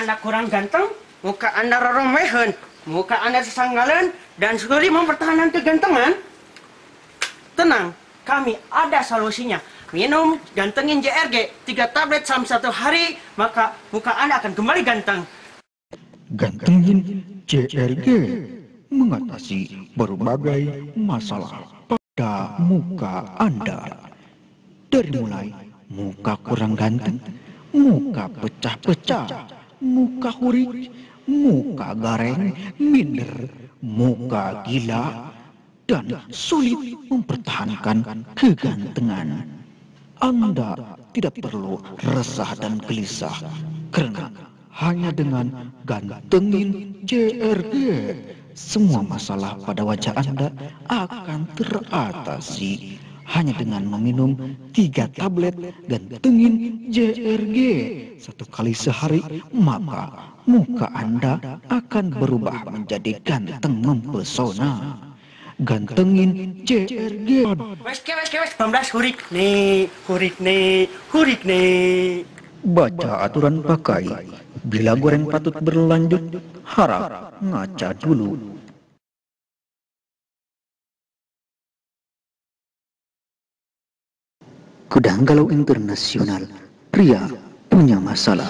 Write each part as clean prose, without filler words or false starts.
Anda kurang ganteng, muka Anda roromehen, muka Anda sesanggalan, dan sulit mempertahankan kegantengan? Tenang, kami ada solusinya. Minum Gantengin JRG 3 tablet dalam 1 hari, maka muka Anda akan kembali ganteng. Gantengin JRG mengatasi berbagai masalah pada muka Anda. Dari mulai muka kurang ganteng, muka pecah-pecah, muka hurik, muka gareng, minder, muka gila, dan sulit mempertahankan kegantengan. Anda tidak perlu resah dan gelisah, karena hanya dengan Gantengin JRG, semua masalah pada wajah Anda akan teratasi. Hanya dengan meminum 3 tablet Gantengin JRG 1 kali sehari, maka muka Anda akan berubah menjadi ganteng mempesona. Gantengin JRG. Wes wes 19 hurik nih, hurik nih, hurik nih. Baca aturan pakai. Bila goreng patut berlanjut, harap ngaca dulu. Gudang Galau Internasional, pria punya masalah.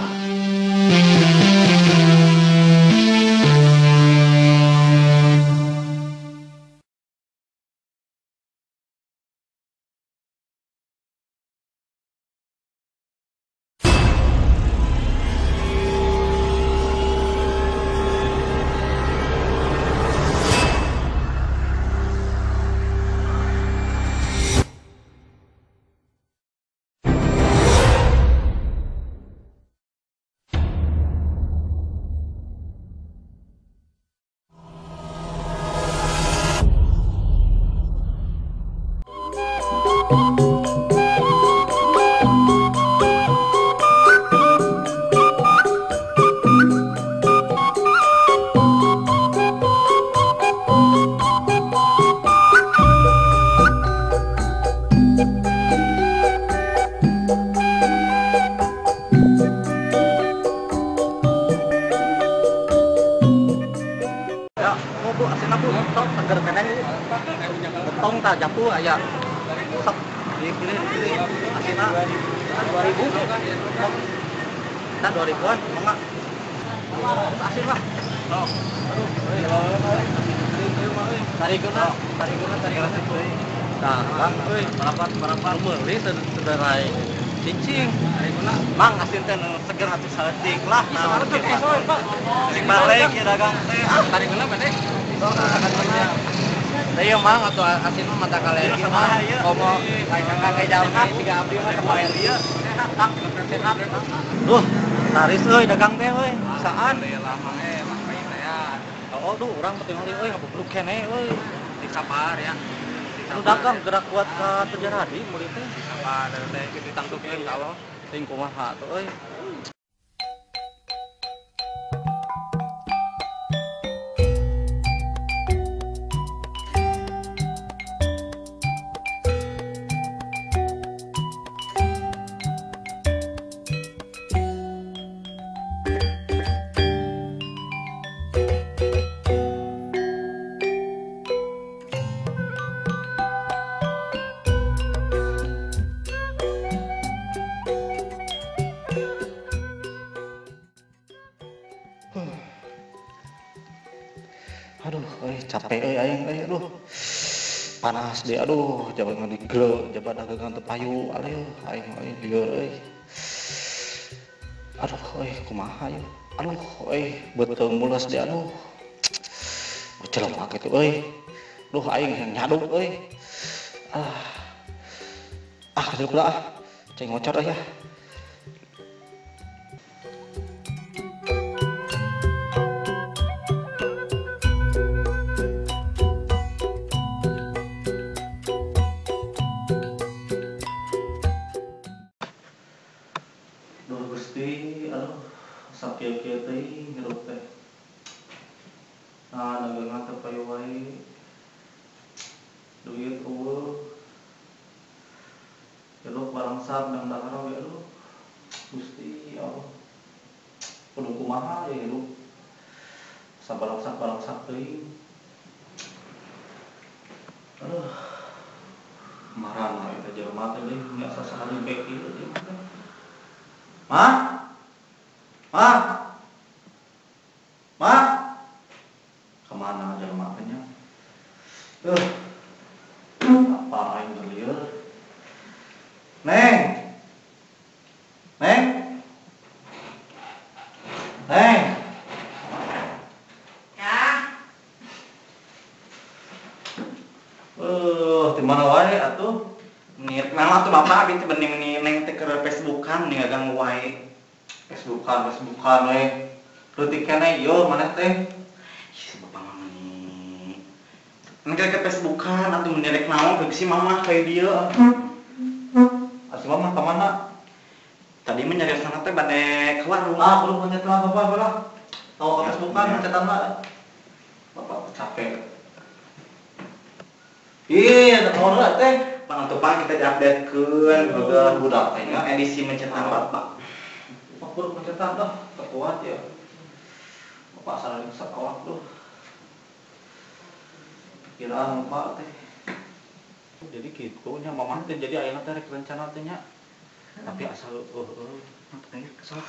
Japu aya sok di kiri asina 2000 kita 2000-an mangga asin lah sok tariguna tah Bang euy barapat meuli sederai cicing tariguna Mang asin teh seger atuh saeutik lah nah cing balik ya dagang teh tariguna bade sok iya Mang atau asin mah mata alergi mah komo kakek jalma siga abdi mah teu alergi sehat sehat. Duh, taris euy dagang teh euy. Saan? Oh, duh urang teh tingali euy ngabubruk keneh euy. Disabar ya. Nu dagang gerak kuat ka teu jaradi meuli teh. Disabar teh kitu ditangtukeun ka Allah. Teuing kumaha tuh euy. Aduh, capek euy aing euy aduh. Panas deh aduh, jabat ngadigel, jabat dagangan teu payu aleuh aing euy lieur euy. Aduh euy kumaha ieu. Aduh euy beuteung mules deh aduh. Jelema kitu euy. Duh aing nyaduk euy. Ah, kecil kula ah. Cai ngocor euy ya. Aduh, sakieu-kieu teuing hirup teh. Nah, dagangan teu payu wae. Duit eueuh. Hirup balangsar dang dahar we aduh. balangsak teuing. Aduh. Marana eta jelema teh deui nya sasahali bae ieu jelema teh. Ma? Ma? Ma? Kemana jelema teh nya? Apa aing berlieur? Neng. Neng. Neng. Ya. Di mana wae atuh? Nir, nama tuh bapak abi teh bening neng teh keur Facebookan nih ganggu wae. Facebookan we. Leutik keneh ieu maneh teh. Ih, bapak mah meni. Neng ke Facebookan atuh menirek naon ke si mama kayak dia. Asuh mama ka mana? Tadi mah nyariosna teh bade ke warung. Ah, belum pencet lah bapak lah. Tahu ke Facebookan pencetan mah. Bapak capek. Ih, ada orang teh. Bang atuh Pak kita diupdatekeun Udah budak teh nya edisi mencetan bapak. Pak buruk mencetan dah, terkuat ya. Bapak salah sekolah tuh. Pikiran bapak teh. Jadi kitu nya mamah teh jadi ayeuna teh rek rencana teh nya. Tapi asal sok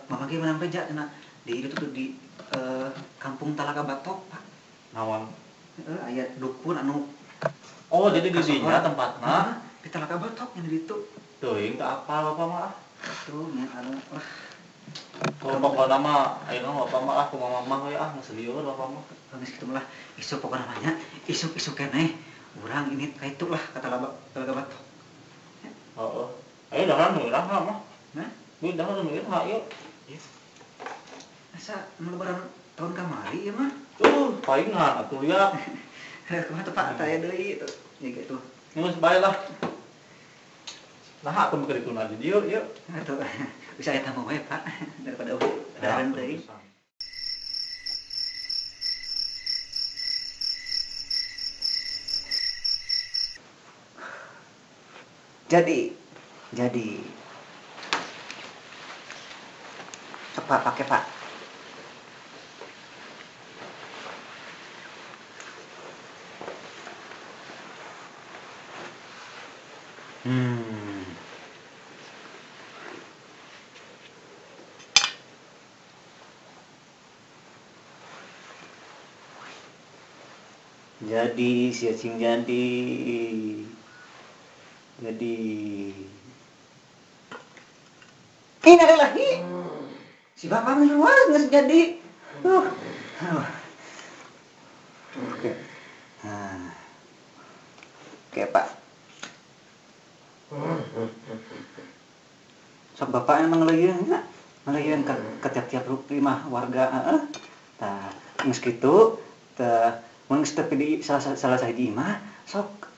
mama ge menang beja cenah di itu tuh di kampung Talaga Batok, Pak. Naon? Aya dukun anu. Oh, jadi di dinya tempatna di Talaga Batok yang di ditu. Teuing teu apal bapak mah. Tuh nya anu lah. Kalau pokona mah ayeuna bapak mah ah kumaha mamah we ah geus lieur bapak mah. Geus kitu mah lah isuk pokona mah nya isuk-isuk keneh urang ini ka itu lah ka Talaga Batok. Heeh. Ayo dahar nu iraha mah. Hah? Nu dahar nu iraha ieu. Asa lebaran tahun kamari ieu mah. Tuh, palingan atuh liat. Kumaha tuh Pak, taya deui tuh. Ya gitu. Geus bae lah. Nah, aku mikir itu aja dieu ieu. Atuh bisa eta mah we Pak daripada dahareun teuing. Jadi Pak, pakai Pak. Jadi si cing jadi. Jadi innalillahi. Si bapak mah geus jadi. Oke. Nah. Oke, Pak. Sok bapak emang ngeleuyeun nya? Ngeleuyeun ka tiap-tiap rumah warga heeh. Tah, geus kitu tah mun geus tepi di salah sahiji imah sok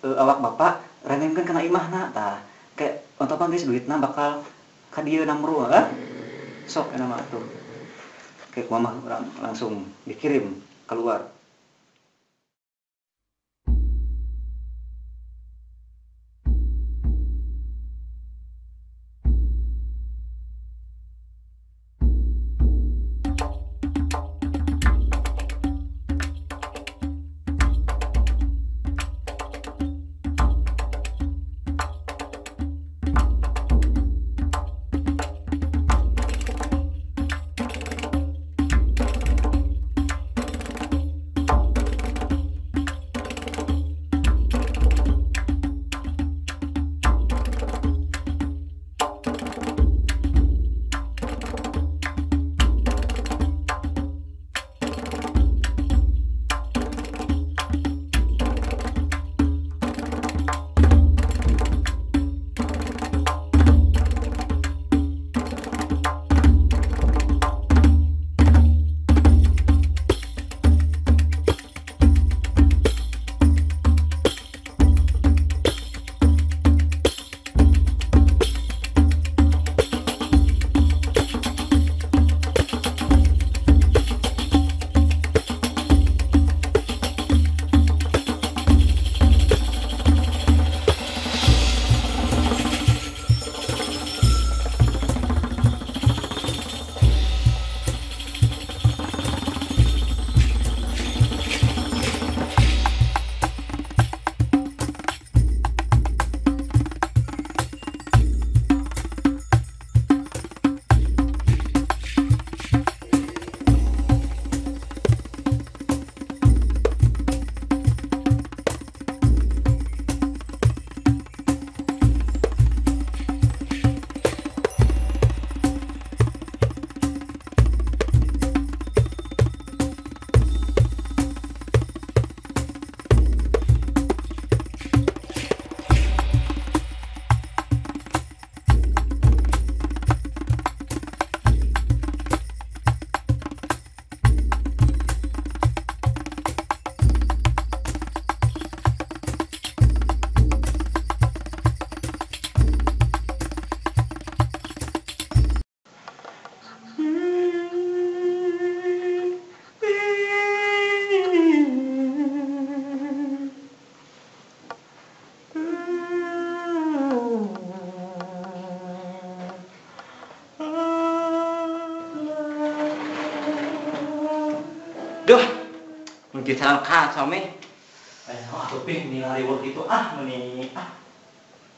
awak bapak rengengkeun kana imahna tah. Kayak otomatis duitna bakal ka dieu namru heeh. Sok eta mah tuh. Kayak mama langsung dikirim keluar. Mungkin salah kacau mi. Atuh pih nilai riweuh kitu ah meuni ah.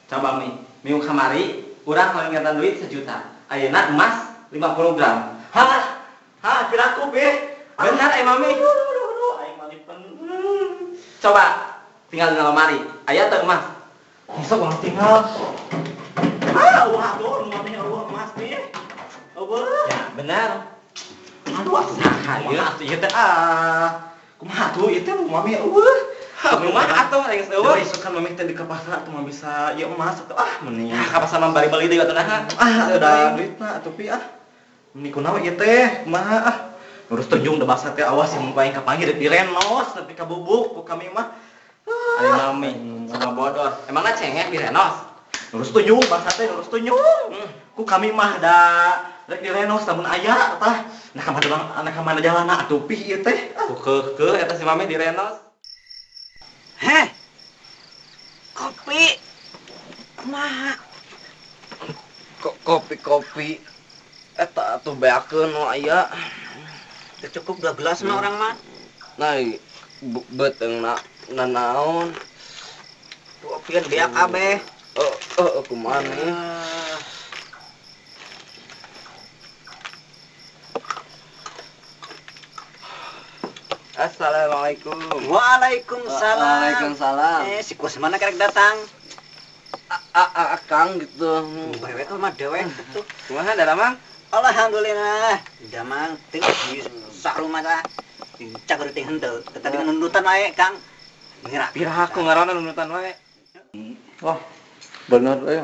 Coba mi, minggu kamari urang kawin duit 1 juta. Ayeuna emas 50 gram. Hah? Hah, piraku pih. Benar eh mami. Aduh, aing malipen. Coba tinggal di lemari. Aya teu emas? Besok urang tinggal. Ah, wah tuh mami eueuh emas pih. Eueuh. Ya, benar. Aduh, atuh saha ieu atuh ieu teh ah. Kumaha tuh ieu teh mami eueuh. Kumaha atuh geus eueuh. Besok kan mami teh di ke pasar atuh mah bisa ieu emas atuh ah meni. Ah, ka pasar mah bali-bali deui atuh naha. Ah, ada duitna atuh pi ah. Meni kunaon ieu teh? Kumaha ah? Ngurus tunjung da basa teh awas yang mun aing kapanggih di renos nepi ka bubuk ku kami mah. Ari mami sama bodor. Emangna cengek di renos? Ngurus tunjung basa teh ngurus tunjung. Ku kami mah da rek di renos lamun aya tah. Nah ka mana anak ka mana jalanna atuh pih ieu teh. Ku keukeuh eta si mami di renos. Heh. Kopi. Kumaha? Kok kopi-kopi eta atuh beakeun nu aya. Cukup 2 gelas mah orang mah. Nah, beuteungna nanaon. Kopian beak kabeh. Heeh, kumaha nih? Assalamualaikum. Waalaikumsalam. Waalaikumsalam. Si Kus mana kerek datang? Akang gitu. Dewek mah dewek gitu. Kumaha daramang? Alhamdulillah. Damang teu di sarumah tah. Cak reuting henteu. Tadi nundutan wae, Kang. Ngira. Piraha ku ngaranna nundutan wae. Wah, bener euy.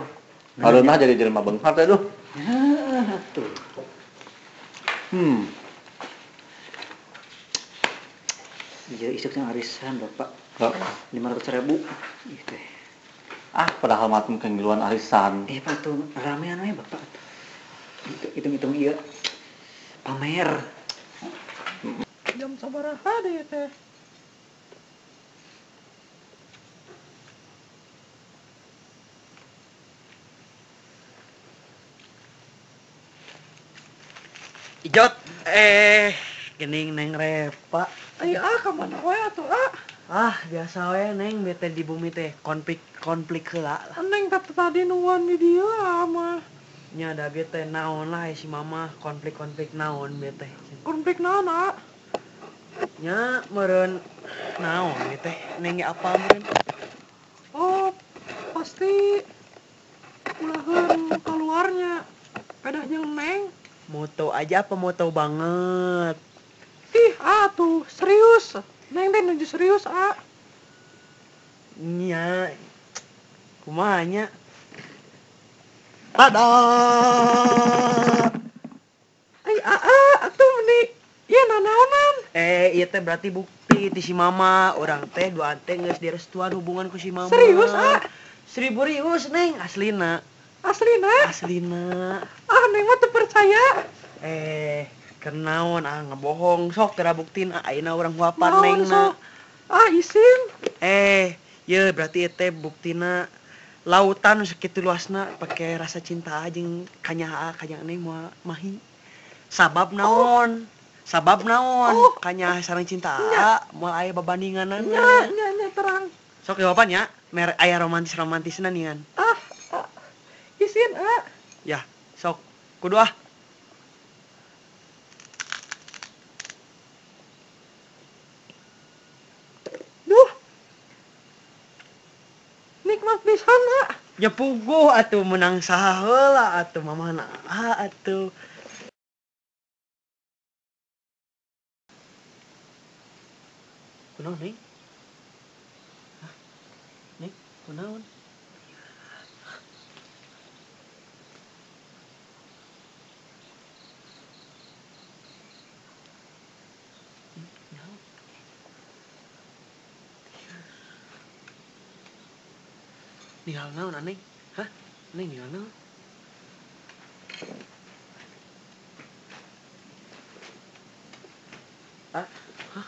Areunah jadi jelema beunghar teh duh. Heeh, tuh. Iya, isuknya arisan, Bapak. 500.000. Ih teh. Ah, padahal mah mungkin ngiluan arisan. Pak tuh ramean we, Bapak. Hitung-hitung iya. Pamer. Jam sabaraha deh teh. Ijot, gening Neng Repa. Ayo ah, ka mana we atuh ah? Ah, biasa we Neng, bete di bumi teh konflik heula lah. Neng tadi nungguan di dieu ah mah. Nya da bete naon lah si mama konflik-konflik naon bete. Konflik naon ah? Nya meureun naon bete Neng ge apa meureun? Oh, pasti ulaheun keluarnya pedah jeung Neng. Moto aja apa moto banget? Ih, ah tuh serius. Neng teh nuju serius, ah. Nya. Kumaha nya? Tada. Ai aa, atuh meni ieu nanaonan. Ieu teh berarti bukti ti si mama, urang teh duaan teh geus direstuan hubungan ku si mama. Serius, ah? Serius, Neng, aslina. Aslina? Aslina. Ah, Neng mah teu percaya. Kenaon ah ngebohong sok tera buktiin ah ayeuna urang huapan Neng na. Ah, isin. Ye berarti ieu teh buktina lautan sakitu luasna pake rasa cinta jeung kanyaah kanya Neng moal mahi. Sabab naon? Sabab naon? Oh. Kanyaah sareng cinta moal aya babandinganana. Nya, nya, nya terang. Sok jawaban ya, mere aya romantis-romantisna nian. Ah, isin ah. Ya, sok kudu ah. Duh. Nikmat pisan ah. Ya puguh atuh menang saha heula atuh mamahna ah atuh. Kunaon Neng? Hah? Neng, kunaon? Ninggal naon aneh? Hah? Neng ninggal naon? Ah? Hah?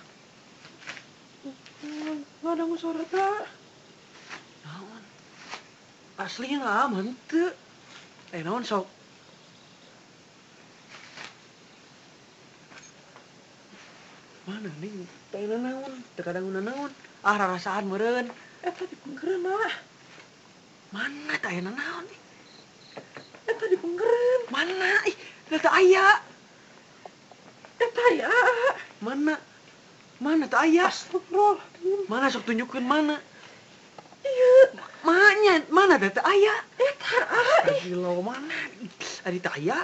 Nggak ada suara tak? Naon? Asli lah, henteu. Naon sok? Mana Neng? Teu naon, teu kadangu naon. Ah rarasaan meureun. Eta di pengkereun ah. Mana teh aya naon ih? Eta di pengkereun. Mana ih? Teu aya. Eta aya. Mana? Mana teu aya? Astagfirullahaladzim. Mana sok tunjukkeun mana? Iya. Mana mana teh teu aya? Eta ah ih. Gila mana? Ari teu aya.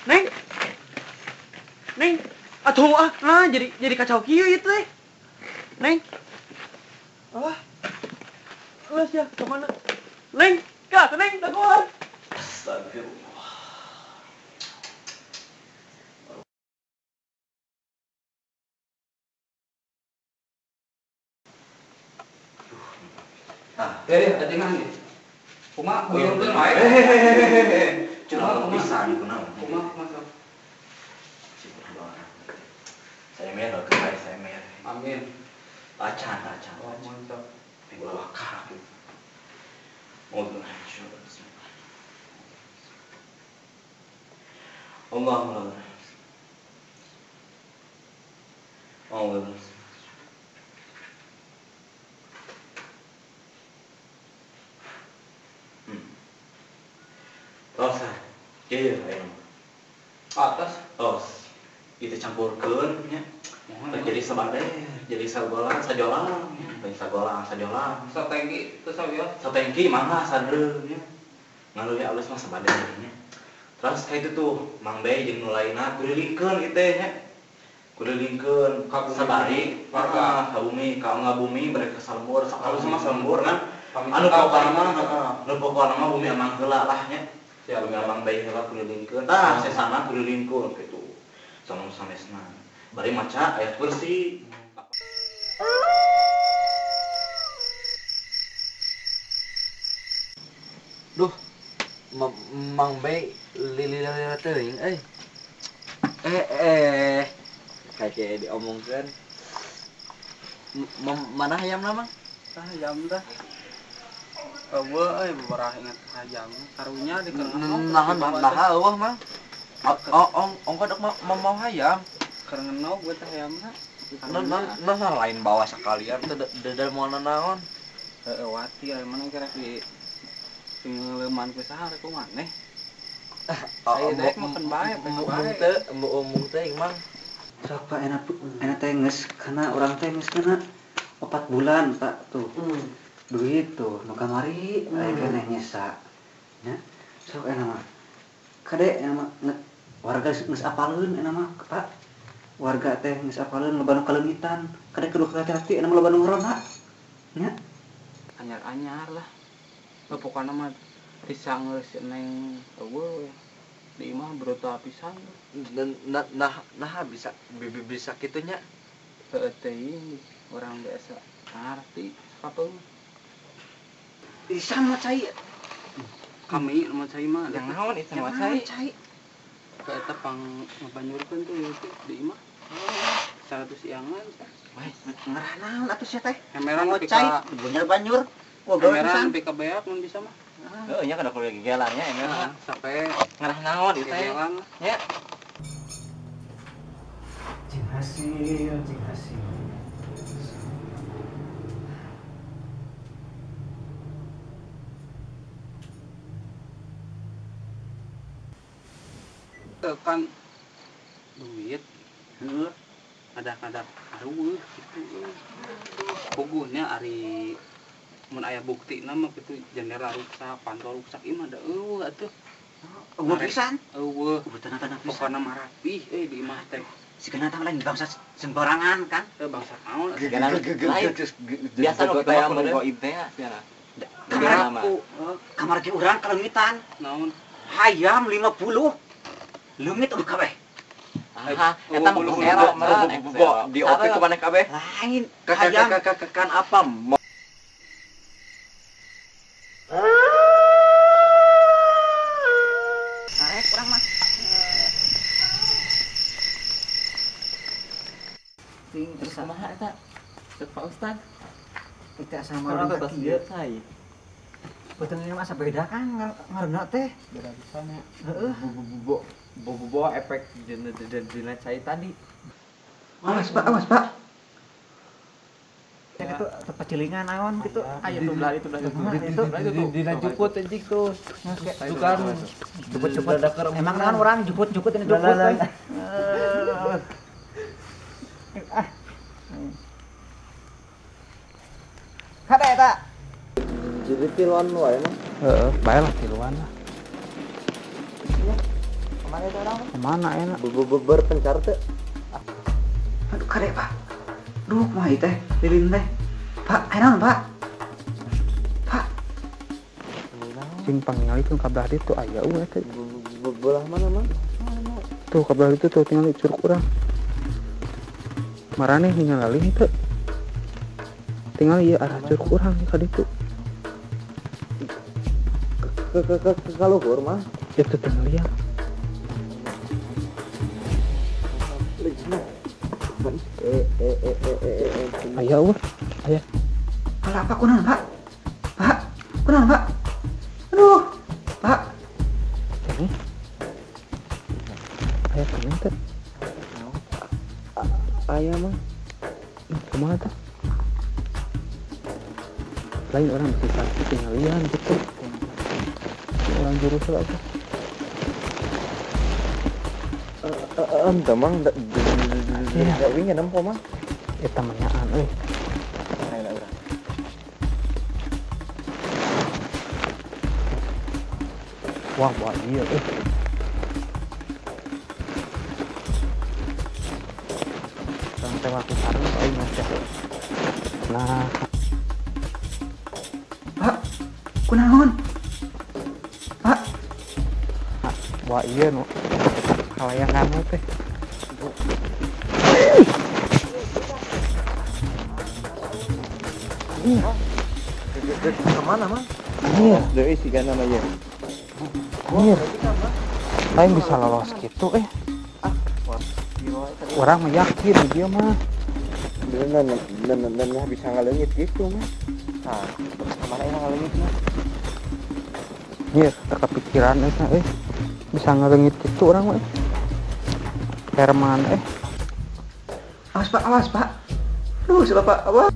Neng. Neng. Atuh ah, nah jadi kacau kieu ieu teh. Neng. Ah. Geus ya, ka mana? Neng, ka Neng, dagoan. Astagfirullah. Nah, deh ajengan nih. Kumaha guyurkeun wae. Hehehe. Curang pisan kunaon. Kumaha kumaha. Saya mer, ke saya mer. Amin. Acan, acan. Oh, mantap. Bawa karep. Allah Allah. Tos, iya, ayo. Atas, tos. Itu campurkeun nya. Jadi sabade, jadi sagolang, sajolang, nya. Sagolang, sajolang. Satengki teu sawios. Satengki mangga sadreum nya. Ngaleuwih alus mah sabade nya. Terus kayak itu tuh, Mang Bay jeung nu lainna kulilingkeun kitu nya. Kulilingkeun ka sabari, warga ka bumi, ka ngabumi mereka salembur, alus mah salembur kan. Anu pokona mah, heeh, anu pokona mah bumi amang heula lah nya. Siap bumi amang Bay heula kulilingkeun. Tah sesana kulilingkeun kitu. Sama sanesna. Bari maca ayat kursi. Duh, Mang Bay lili-lili teuing euy. Kayak diomongkeun. Mana hayamna, Mang? Hayam dah. Eueuh euy beberapa ingat hayam. Karunya di keur nahan naha eueuh, Mang. Oh, ongko dek mau hayam. Keur ngenog we teh hayamna. Nah, lain bawa sekalian teh dedel moal nanaon. Heeh, wati aya mana kira di ngeleuman ku saha rek maneh. Aya dek makan bae, mung teu, mung teuing, Mang. Sok Pak enak enak teh geus kana urang teh geus kana 4 bulan Pak tuh. Duit tuh nu kamari aya keneh nyesa. Nya. Sok enak mah. Kade enak mah warga geus apaleun enak mah Pak. Warga teh geus apaleun loba nu kaleungitan. Kade kudu hati-hati enak mah loba nu ngeronda. Nya. Anyar-anyar lah. Pokokna mah bisa geus neng eueuh di imah brutal pisan. Nah nah bisa bisa kitu nya. Heueuh teuing urang biasa ngarti sakapeung. Bisa mah cai. Kami mah cai mah. Yang naon itu mah cai? Ka eta pang ngabanyurkeun tuh ieu teh di imah. 100 iangan teh. Ngerah naon atuh sia teh? Hemeran cai banjur-banjur. Wah, gawe pisan. Hemeran ka beak mun bisa mah. Heeh nya kada kuliah gegelan nya hemeran. Sampai ngerah naon ieu teh. Nya. Cing hasil, cing hasil. Kan duit heuh ada-ada arueuh kitu puguhnya ari mun aya buktina mah kitu jendela rusak, pantol rusak ieu mah da eueuh atuh. Eueuh pisan? Eueuh. Eueuh tanah-tanah pisan. Pokona mah rapih euy di imah teh. Sigana tang lain bangsa sembarangan kan? Teu bangsa naon Sigana lain. Biasa nu kitu mah kudu goib teh ya. Kamar ge urang kaleungitan. Naon? Hayam 50. Leungit udah kabeh. Aha, eta mah era meureun. Di OP ku maneh kabeh? Lain hayam kan apa? Arek urang mah. Ting terus kumaha eta? Cek Pak Ustad. Itu asa marung ka kieu. Beuteungna mah asa beda kan ngaranna teh. Beda pisan nya. Heeh. Bo. Bawa efek dina cai tadi. Awas Pak, awas Pak. Itu tempat cilingan naon gitu. Ayo tuh belah itu belah itu. Dina jukut anjing tuh. Itu kan jukut-jukut. Emang naon urang jukut-jukut ini jukut. Ah. Kada eta. Jadi tiluan wae mah. Heeh, bae lah tiluan lah. Kemana itu orang? Kemana enak? Berpencar teh. Aduh kade Pak. Duh, kumaha ieu teh? Lilin teh. Pak, aya naon, Pak? Pak. Sing pangingalikeun ka belah ditu aya eueuh teh. Belah mana, Mang? Tuh ka belah ditu tuh tingali curug urang. Maraneh ningali teu. Tingali ieu arah curug urang ka ditu. Ke kaluhur mah. Itu tingali ya. Aya eueuh. Aya. Alah, Pak, kunaon, Pak? Pak, kunaon, Pak? Aduh, Pak. Ini. Aya kunaon teh? Aya mah. Kumaha teh? Lain orang bisa sakit tinggalian gitu. Orang jurus lah tuh. Entah mang, da wingnya nempo mang. Eta manyaan euy. Wah, wah iya euy. Sampai waktu sarung aing mah teh. Nah. Pak, kunaon? Pak. Wah iya nu. Kalayangan teh. Kemana, Mang? Iya. Deui sigana mah ieu. Iya. Lain bisa lolos gitu eh. Orang mah yakin dia mah. Bener bisa ngaleungit gitu mah. Nah, kemana yang ngaleungit mah? Iya, tak kepikiran eh. Bisa ngaleungit gitu orang mah. Herman eh. Awas Pak, awas Pak. Duh, si Bapak, awas.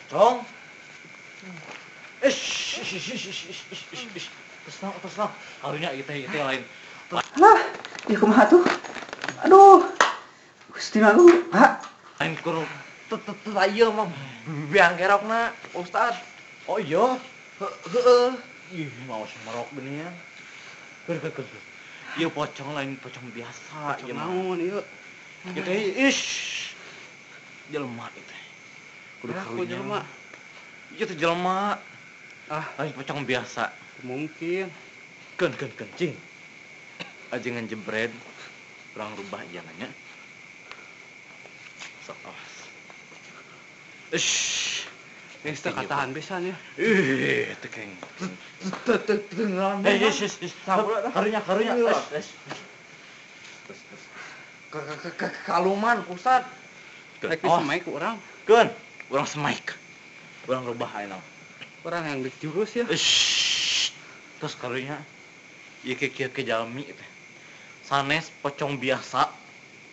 Pocong. Terus lah. Karunya itu lain. Lah, ya kumaha tuh? Aduh. Gusti malu, Pak. Lain kur ieu mah biang kerokna, Ustad. Oh iya. Heeh. Ih, mau semerok beunian. Keur. Ieu pocong lain pocong biasa, ieu naon ieu? Ieu teh ish. Jelema ieu teh. Kudu karunya. Jelema. Ieu teh jelema. Ah, lain pocong biasa. Mungkin. Keun cing. Ajengan jebret. Urang rubah jalannya. Sok awas. Ish. Geus teu katahan pisan ya. Ih, teu keng. Teu. Karunya. Kaluman Ustad. Rek disemaik ku urang. Keun, urang semaik. Urang rubah ayeuna. Urang yang jurus ya. Terus karunya ieu kieu ke jalmi teh. Sanes pocong biasa.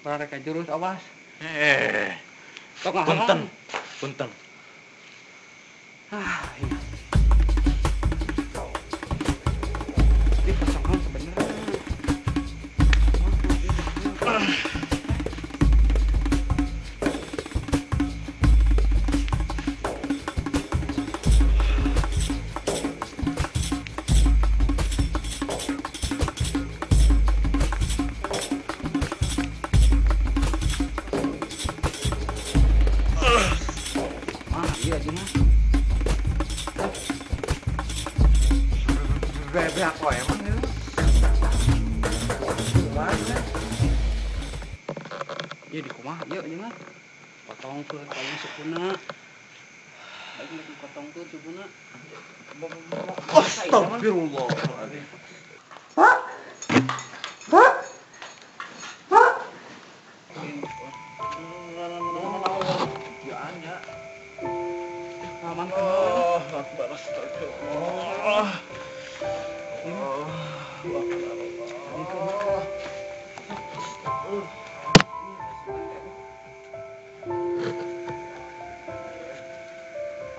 Mereka jurus awas. Punten, punten. Ah, iya. Ini kosongan sebenarnya. Iya di kumaha ieu ieu mah. Potongkeun paling sukuna. Baik nek potongkeun sukuna. Astagfirullah. Pak. Pak. Pak. Ya anya. Aman Allah akbar astagfirullah. Allah akbar Allah.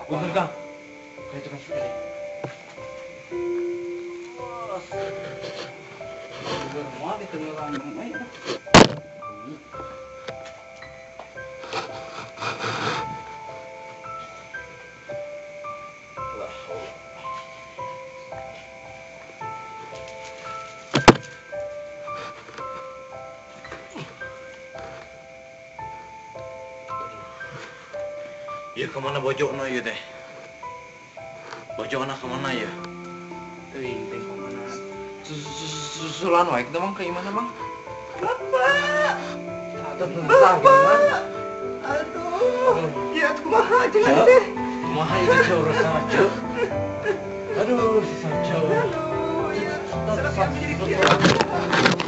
Punten Kang. Kayak tukang sepeda. Moal di tenggelam euy. Iya kemana bojokna ieu teh? Bojokna kemana ya? Teuing teh kemana? Susulan wae kita Mang ke imana Mang? Bapak. Bapak. Aduh, ya kumaha jeung teh? Kumaha ieu teh urusan ceu? Aduh, susah ceu. Aduh, ya. Serap jadi kieu.